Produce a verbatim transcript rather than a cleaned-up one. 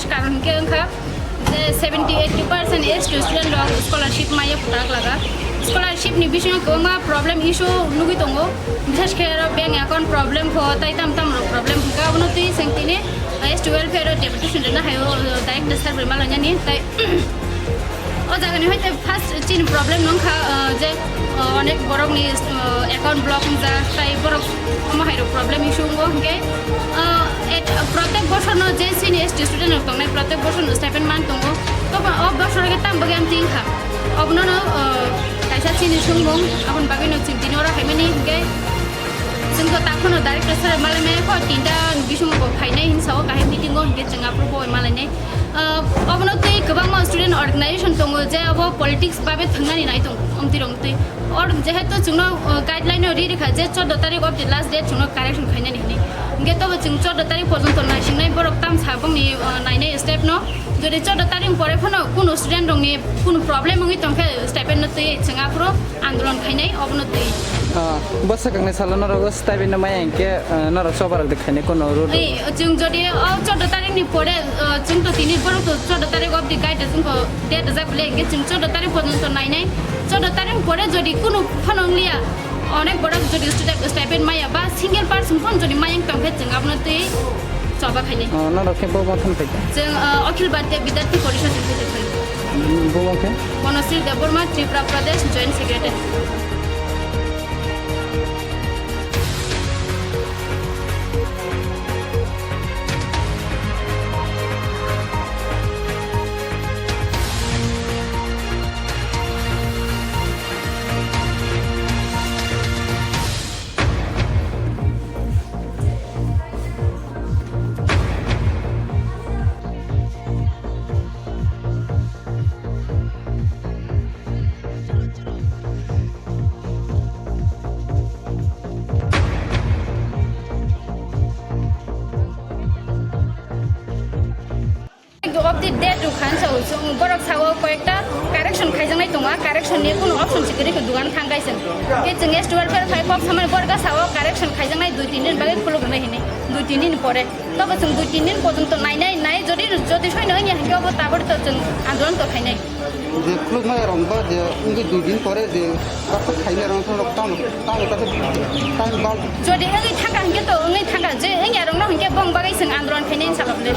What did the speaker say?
Karon hwnkhe wngkha je seventy eighty percent S T student rok scholarship maya phutak laga. Scholarship ni bisingo kwbangma problem issue nugwi tongo. Bishesh khe aro bank account problem pho tai tam tam rok problem hwnkha. Abono twi chwng tini S T welfare o deputation rwna hai o director sir bai malainani tai o jaga ni hoite first chini problem no wngkha, uh, je, uh, onek borok ni, uh, account block wngjak tai borok omo hai rok problem issue wngo hwnkhe, uh, et-, protek bosor no je chini S T student rok tongnai protek bosor no stipend man tongo. To ba o bosor khe tam bagwi amtwi wngkha. Obono no, uh, kaisa chini swngmung aboni bagwi no chwng tini oro haimani hwnkhe chwng to takhwno director sir malainai kho tinta bisingo bo phainai hinsa o kaham meeting o hwnkhe chwng aphuru bo malainai. Ah, obono twi kwbangma student organization tongo je abo politics babe thwngnani nai tongo, omtwi rok twi. Or jehetu chwngno, ah, guideline o ri rikha je chordo tarik of the last date chwngno correction khainani hinwi. Hwnkhe tobo chwng chordo tarik porjonto naisingnai borok tamsa bongni, ah, nainai step no. Jodi chordo tarik pore phano kunu student rokni kunu problem wngwi tongkhe stipend no twi chwng aphuru andolon khainai obono twi. Ah, bwswk wngni salo norok stipend no maya hinkhe, ah, norok choba rok de khainai kono rule. Ei, chwng jodi o chordo tarik ni pore, ah, chwng to tini borok to chordo tarik of the guide chwng ko date rwjak bole hinkhe chwng chordo tarik porjonto nainai. Chordo tarik pore jodi kunu phano wngliya, onek borok jodi stipend maya ba single person phano jodi maya wng tongkhe chwng abono twi choba khainai. Ah, norok khe bo mothon phaikha? Chwng, ah, Akhil Bharatiya Vidyarthi Porishad ni phaikha. Bo khe? Bonosri Debbarma, Tripura Pradesh Joint Secretary. Of the date rwkha hinsa o chwng borok sao koyekta correction khaijaknai tongo, correction ni kunu option se kwrwi khe dugan thang kaisa. Khe chwng S T welfare phai kok samani borok sao correction khaijaknai dui tin din bagwi khuluk rwnai hinwi, dui tin din pore. Tobo chwng dui tin din porjonto nainai, nai jodi, jodi soino wngya hinkhe obo tabori to chwng andolon to khainai. Je khulukma rok ba je wngwi dui din pore je kaisa khainai rok tamo, tamo kaisa time bal. Jodi wngwi thangkha hinkhe to wngwi thangkha, je wngya rokno hinkhe bong bagwi chwng andolon khainai hinsa lobole.